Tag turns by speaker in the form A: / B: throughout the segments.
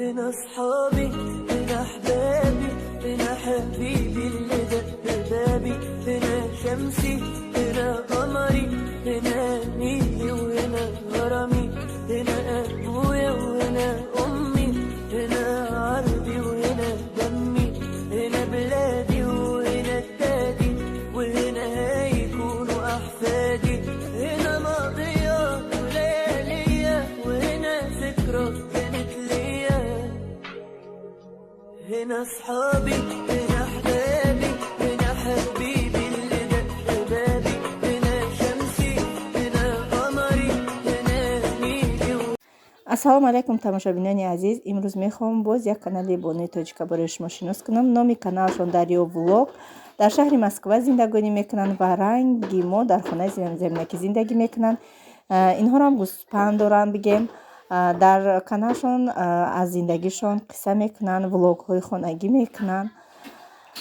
A: هنا أصحابي، هنا أحبابي، هنا حبيبي اللي دق بابي، هنا شمسي، هنا قمري، هنا نيلي وهنا غرامي، هنا أبويا وهنا أمي، هنا عرضي وهنا دمي، هنا بلادي وهنا جدادي، وهنا هيكونوا أحفادي، هنا ماضية وليالية، وهنا ذكرى كانت ليا، هنا أصحابي، هنا أحبابي، هنا حبيبي اللي دق بابي، هنا شمسي، هنا قمري، هنا نيلي.
B: Ассалому алайкум, тамошобинони азиз. Имрӯз мехоҳам боз як канали бонуи тоҷика барои шумо шинос кунам. Номи каналашон Дарё Влог. Дар шаҳри Москва зиндагонӣ мекунанд ва ранги мо дар хонаи заминакӣ зиндагӣ мекунанд. Инҳоро ҳам гӯспанд доранд, бигем. Дар каналшон аз зиндагишон қисса мекунанд, влогҳои хонагӣ мекунанд,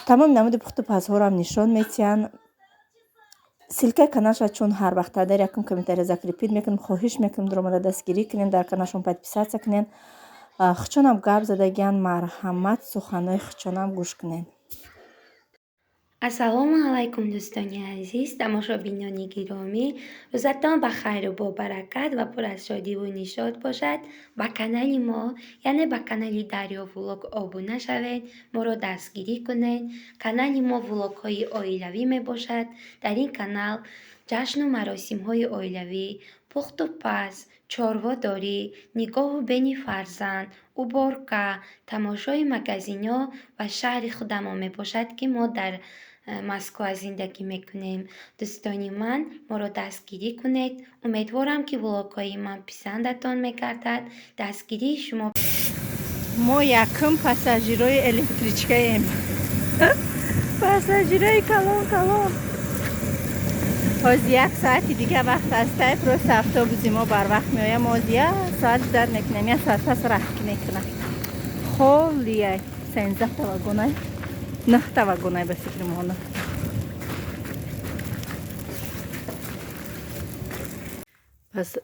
B: тамоми намуди пухту пазҳоро ҳам нишон метиҳанд. Ссылкаи каналша чун ҳар вақта дар якум комментария закрепить мекунем. Хоҳиш мекунем, дуромада дастгирӣ кунем, дар каналшон подписаться кунем. Хучонам гап задагиян, марҳамат, суханҳои хучонам гӯш кунед.
C: Ассалому алайкум, дӯстони азиз, тамошобинони гиромӣ. Рӯзатон ба хайру бобаракат ва пур аз шодиву нишот бошад. Ба канали мо, яъне ба канали Дарё Влог, обуна шавед, моро дастгирӣ кунед. Канали мо влогҳои оилавӣ мебошад. Дар ин канал ҷашну маросимҳои оилавӣ, пухту паз, чорводорӣ, нигоҳу бени фарзанд, уборка, тамошои магазинҳо ва шаҳри худамон мебошад, ки мо дар Москва зиндагӣ мекунем. Дӯстони ман, моро дастгирӣ кунед. Умедворам, ки влогҳои ман писандатон мегардад. Дастгирии шумо
B: Мо якум пассажирои электричкаем, пассажирои калон калон. Ҳозир як соати дига вақт ҳастай, просто автобуси мо барвақт меоям. Ҳозир як соат ждать мекунем, як соат пас рафт мекунам. Холияй, 13-та вагонай, нӯҳта вагонай, ба фикри мо нӯҳта.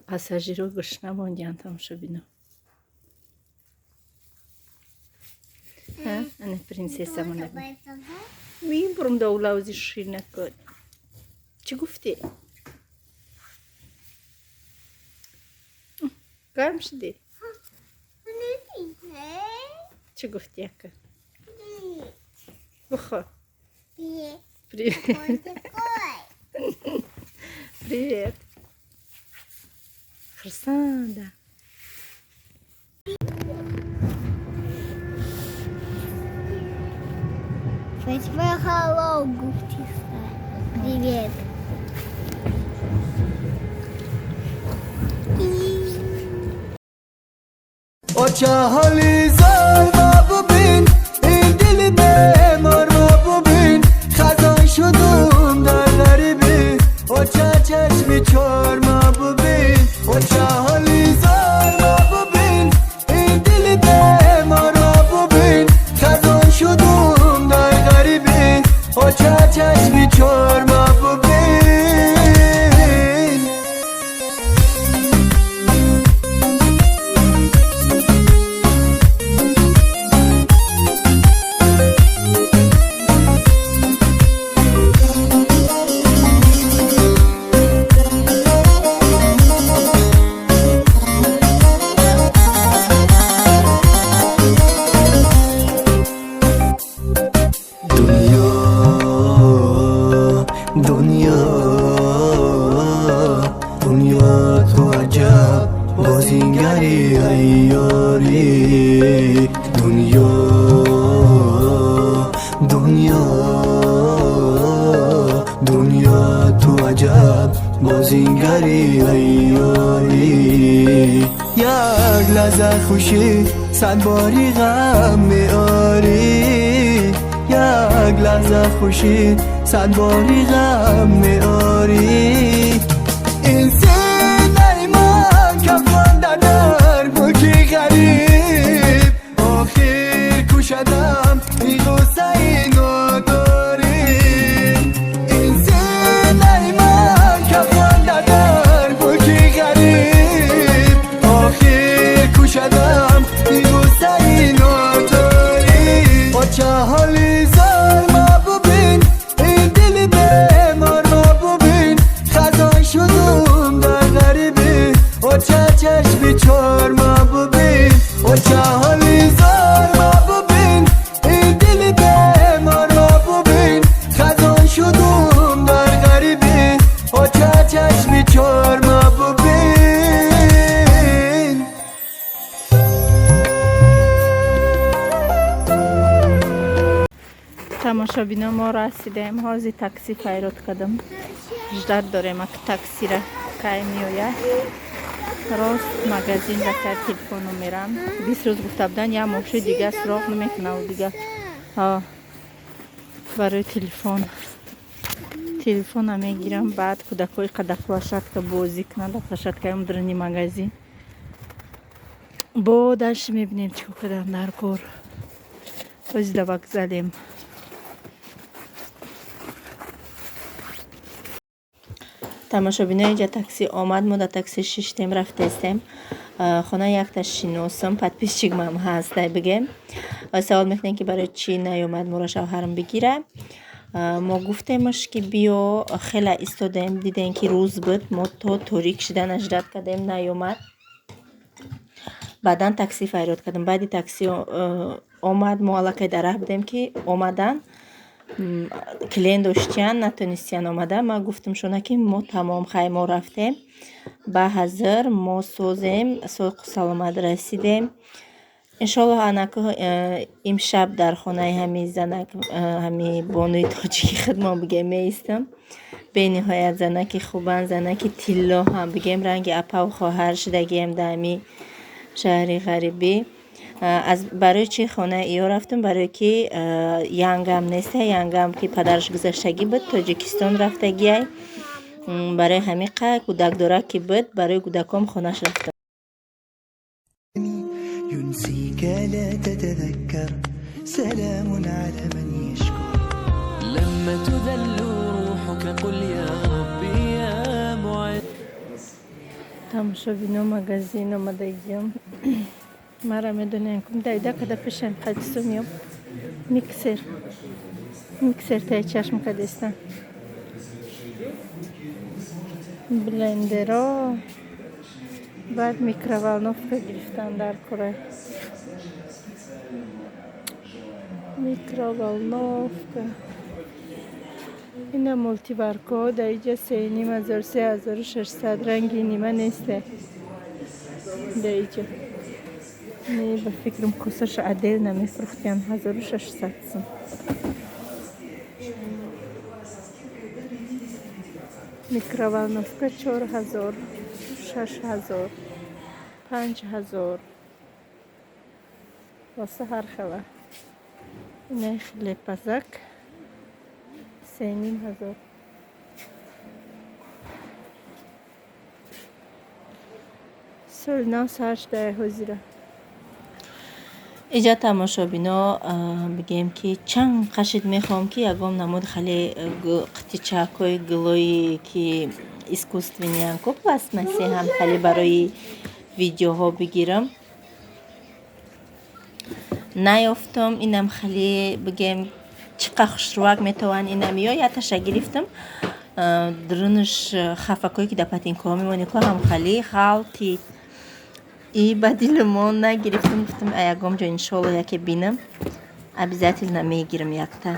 B: Пассажиро гушна мондиян, тамошобино. Ана принсессамона мебурм, давлавзи ширнакод. Чӣ гуфтӣ? Гарм шудӣ? Чӣ гуфтӣ, яка? Бухо. Привет. Привет. Хурсанда.
D: Hello, привет.
A: چه زار ما ببین، این دل بیمار ما ببین، خزان شدم در غریبی، او چه چشمی چار ما ببین، او چه حالی زار ما ببین، این دل بیمار ما ببین، خزان شدم در غریبی، او چه چشمی چار ما ببین. Дунё, дунё, дунё, ту аҷаб бозигари айёрӣ. Дунё, дунё, дунё, ту аҷаб бозигари айёрӣ. Як лаҳза хушӣ, сад бори ғам меорӣ. Як лаҳза хушӣ, сад бори ғам меорӣ. Ин синаи ман кафонда дар мулки ғариб, охир кушадам ин ғуссаи нодорӣ. Ин синаи ман кафонда дар мулки ғариб, охир кушадам ин ғуссаи O چشمی چار ما ببین، او چه حالی زار ما ببین، این دل بیمار ما ببین، خزان شدم در غریبی، او چه چشمی چار ما ببین.
B: Тамошобино, мо расидаем. Ҳозир такси файрод кардам, ждать дорем, ак таксира кай меояд. Рост магазин ра кар телефону мерам. 20 рӯз гуфта будан, як моҳши дига суроғ намекунав дига. Барои телефон телефона мегирам, баъд кӯдакҳои қада площадка бозӣ кунанд, площадкаи дрни магазин. Бо дальше мебинем, чӣ кор кардам дар кор. Ҳозир да вокзалем. Тамошобино, инҷа такси омад, мо дар такси шиштем, рафтестем хона. Якта шиносам, подписчикмам ҳаст, дай бигем. Савол мекунем, ки барои чӣ наёмад моро шавҳарам бигира. Мо гуфтемаш, ки биё, хела истодаем, дидем, ки рӯз буд, мо то торик шиданаш ждать кардем, наёмад. Баъдан такси файрод кардем. Баъди такси омад, мо аллакай дар раҳ будем, ки омадан. Клиент доштиян, натонистиян омада. Ман гуфтам шона, ки мо тамом, хай, мо рафтем, ба ҳазр мо созем, соқу саломат расидем, иншоллоҳ. Анаку имшаб дар хонаи ҳами занак, ҳами бонуи тоҷики худмон бигем, меистам. Бениҳоят занаки хубанд, занаки тилло ҳам бигем, ранги апаву хоҳар шудагием дар ҳами шаҳри ғарибӣ. Аз барои чӣ хонаи иё рафтам? Барое ки янгам неста, янгам ки падараш гузаштагӣ буд, Тоҷикистон рафтагиай. Барои ҳамин қа кӯдак дорак ки буд, барои кӯдаком хонаш рафтам.
A: ينسيك لا تتذكر، سلام على من يشكر.
E: لما تذل روحك قل يا ربي يا معز.
B: Тамошобино, магазин омадагиям. Мара медонем, дайда када пешам қадису миём. Миксер, миксер таи чашм кадестан, блендеро, баъд микроволновка гирифтан дар кора. Микроволновка, ина мультиваркаҳо дар иҷа 3500, 3600, ранги нима несте дар иҷа. Не, ба фикрам, косаша отдельно мефурӯхтиян, 1600 сум. Микроволновка 4000, 6000, 5000, воса ҳар хела. Ина хлебпазак 3500. Соли нав сар шудая ҳозира.
F: Иҷа, тамошобино, бигем, ки чанд қашид мехоҳам, ки ягон намуд хеле қитичакҳои гулое, ки искусственныян ку, пластмасси ҳам хеле барои видеоҳо бигирам, наёфтам. Инам хеле бигем, чӣ қадр хушрӯвак метаванд инам ё яташа гирифтам. Дурунаш хафакое, ки дар патинкаҳо мемонӣ ку, ҳам хеле ғалтид и ба дилмон нагирифтам. Гуфтам, ягон ҷо иншолло яке бинам, обязательно мегирам якта.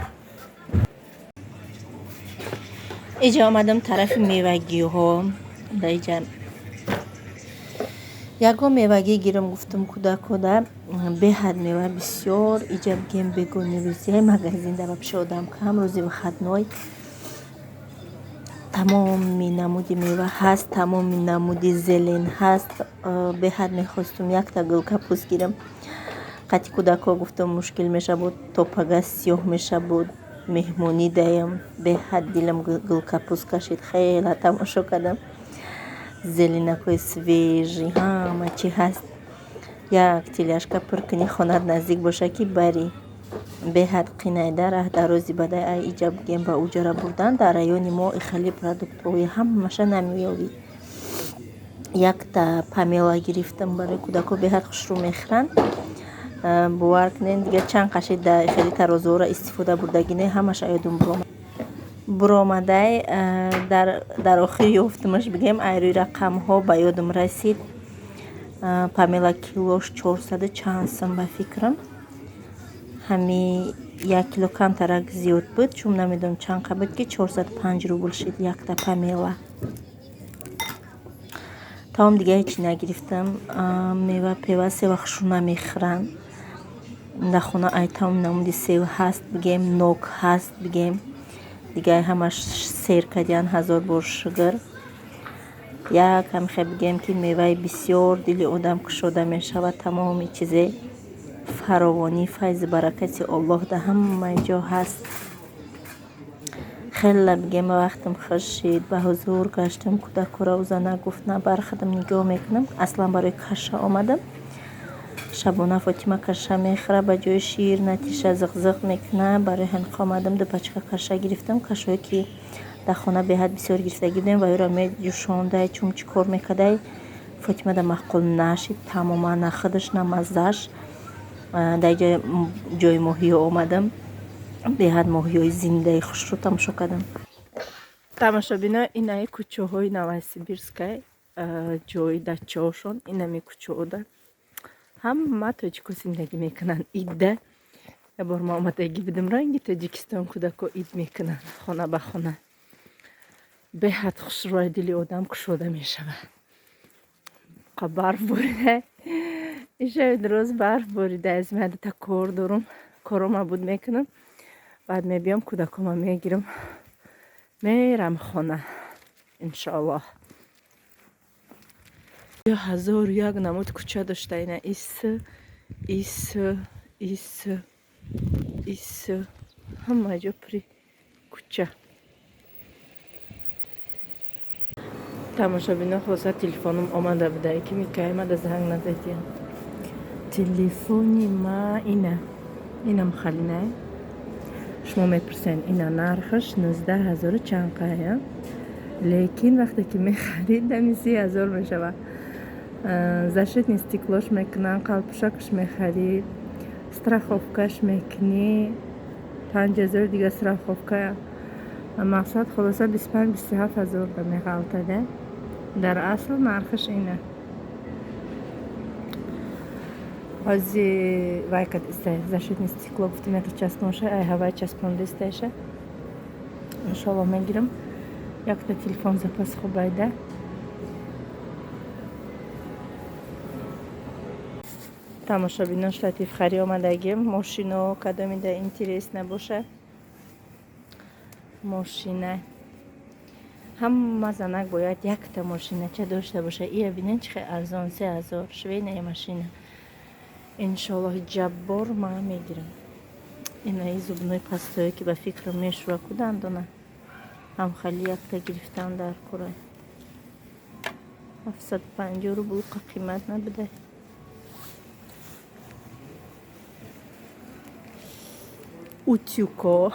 F: Иҷа омадам тарафи мевагиҳо. Дар иҷа ягон мевагӣ гирам, гуфтам, кӯдакода беҳад мева бисёр. Иҷа бигем, бегони рӯзияи магазин дар вообще одам кам, рӯзи выходной. Тамоми намуди мева ҳаст, тамоми намуди зелень ҳаст. Беҳад мехостум якта гулкапӯст гирам. Қати кӯдакҳо, гуфтам, мушкил мешавад, то пага сиёҳ мешавад, меҳмонӣ даям. Беҳад дилам гулкапӯст кашид, хеле тамошо кардам. Зеленакҳои свежий, ҳама чӣ ҳаст. Як тележка пур кунӣ, хонат наздик боша, ки барӣ. Беҳад қинайда раҳ дарози бадай, ай иҷа бигем ба уҷара бурдан. Дар райони мо хеле продуктҳои ҳамаша намеёбӣ. Якта помело гирифтам барои кӯдакҳо, беҳад хушрӯ мехӯранд. Бовар кунед, дигар чанд қашид дар хеле тарозуҳоро истифода бурдагӣ не, ҳамаша ёдум буромадай. Дар охир ёфтумаш, бигем, ай рӯи рақамҳо ба ёдум расид. Помело килош 400 чанд сум ба фикрам. Ҳами як кило камтарак зиёд буд, чун намедонам чанд қа буд, ки 405 рубл шид якта помела. Тамом, дига ҳечи нагирифтам. Мева пева сева хушу намехӯранд. Дар хона ай тамоми намуди сев ҳаст, бигем, нок ҳаст, бигем. Дига ҳамаш сер кардиян, ҳазор бор шукр. Як ҳамихе бигем, ки меваи бисёр дили одам кушода мешавад. Тамоми чизе фаровонӣ, файзу баракати Оллоҳ дар ҳамаи ҷо ҳаст. Хеле бигем, вақтам хуш шид, ба ҳузур гаштам. Кӯдакҳоро уза нагуфт, на бархадам нигоҳ мекунам. Аслан барои каша омадам. Шабона Фотима каша мехӯра ба ҷои шир, натиша зиқ-зиқ мекуна. Барои ҳамин омадам, ду пачка каша гирифтам. Кашое ки дар хона беҳад бисёр гирифтагӣ будем ва ӯро меҷӯшондай, чун чӣ кор мекардай, Фотима да маъқул нашид тамоман, на худаш, на маззаш. Дар ҷои моҳиё омадам, беҳад моҳиёи зиндаи хушрӯ тамошо кардам.
B: Тамошобино, инаи кӯчаҳои Новосибирскай, ҷои дачаҳошон, инами кӯчаода ҳама тоҷико зиндагӣ мекунанд. Идда ябор ма омадагӣ будем, ранги Тоҷикистон кӯдако ид мекунанд хона ба хона. Беҳад хушрӯи дили одам кушода мешавад. Қа барф борида, ишавид рӯз барф борида. Аз меадата кор дорум, корома буд мекунам, баъд мебиём, кӯдакома мегирам, мерам хона иншоаллоҳ. Ҳазору як намуд кӯча дошта, ина ис ис ис ис, ҳама ҷо пури кӯча. Тамошобино, хулоса, телефонум омада буда, ки микаимада занг назадиям. Телефони ма ина, инам халинай. Шумо мепурсед, ина нархаш 19 000 чанд қая, лекин вақте ки мехарид, дами 30 000 мешавад. Защитный стеклош мекунанд, қалпушакаш мехарӣ, страховкаш мекунӣ, 5000 дига страховка. Мақсад, хулоса, 25-27 ҳазор да меғалтада. Дар асл нархаш ина. Ҳози вай кад истай, защитный стекло гуфтем, ята часпонша, ай ҳавай часпонда истайша. Иншоаллоҳ мегирам. Якта телефон запас хубайда. Тамошобинон, штативхарӣ омадагим. Мошино кадомида интерес набоша. Мошина ҳама занак бояд якта мошинача дошта боша. Ия бинен, чӣ хел арзон, 3000, швейная машина. Иншоаллоҳ, ҷаббор ма мегирам. Инаи зубной пастое ки ба фикрам мешӯра ку дандона, ҳамхали якта гирифтан дар кора. 750 рубл, қа қимат набуда. Утюко,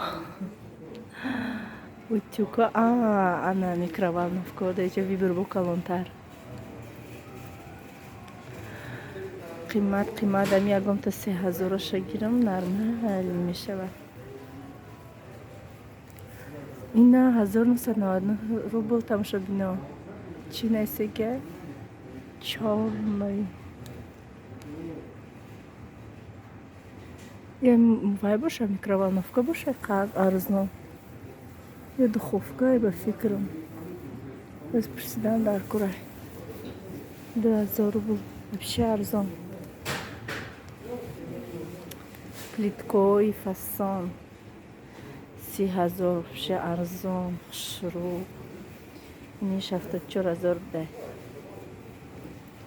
B: утюко, ана микроволновка даҷа выбор бо калонтар. Қимат, қимат, ами ягонта 3000-аша гирам, нормал мешавад. Ина 1999 рубл. Тамошобино, чӣ найсега, чорный я вай боша, микроволновка боша, арзон я духовка ба фикрам. Боз пурсидан дар курай. 2000 рубл, вообще арзон. Плиткои фасон 30 000, вообще арзон, хушрӯ. Иниш 74 000 буда,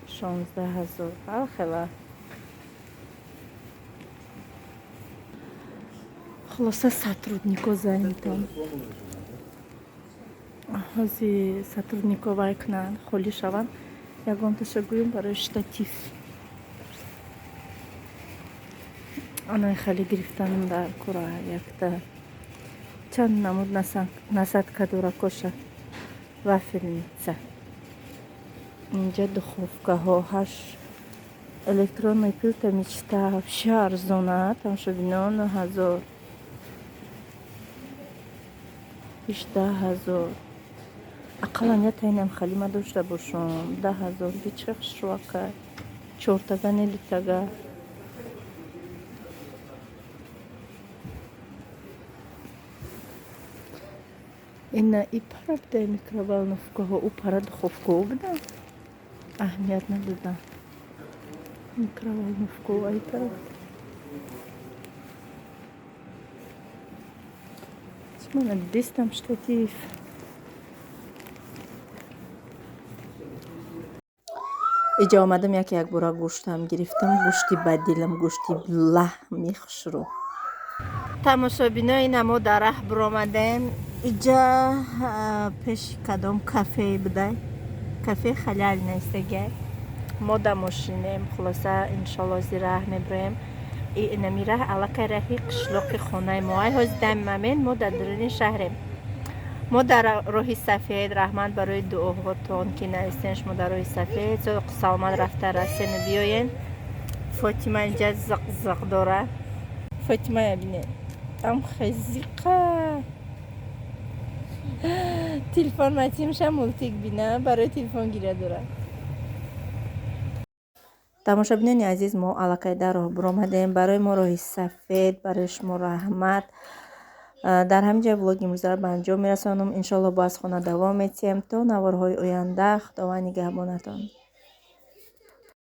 B: 16 000, ҳар хела. Хулоса, сотруднико занятам. Ҳози сотруднико вай кунанд, холӣ шаванд, ягонташа гӯем барои штатив. Анаи хали гирифтанам дар кура. Якта чанд намуд насадка дора коша. Вафельница инҷа, духовкаҳо ҳаш, электронная плита мечта вообще арзона. Тамошобино, 9000, 18 000. Ақаллан ятаинам халима дошта бошам. 10 000 бичи хушрӯака. Чортага не дутага. Ина и пара будай микроволновкаҳо, ӯ пара духовкаҳо буданд, аҳамият надодам. Микроволновкаҳо ай пара. Мана дистам штатив. Иҷа омадам, яке якбора гӯштам гирифтам, гӯшти ба дилам, гӯшти лаҳми хушрӯ. Тамошобино, ина мо дар раҳ биромадем. Иҷа пеши кадом кафе будай, кафе халял наистагай. Мо да мошинем. Хулоса, иншолло, зи раҳ мебироем. Инами раҳ аллакай раҳи қишлоқи хонаи мо. Ай ҳози дами момент мо дар дуруни шаҳрем. Мо дар роҳи сафед. Раҳмат барои дуоҳотон, ки навистен. Шумо дар роҳи сафед саломат рафта расену биёен. Фотима инҷа зиқ зиқ дора. Фотима, бинед, ам хезиқа телефон матимша мультик бина, барои телефон гиря дорад. Тамошобинони азиз, мо аллакай дар роҳ биромадем. Барои мо роҳи сафед, барои шумо раҳмат. Дар ҳамин ҷо влоги имрӯзаро ба анҷом мерасонам. Иншоалло, бо аз хона давом метиҳем. То наворҳои оянда, Худованд нигаҳбонатон.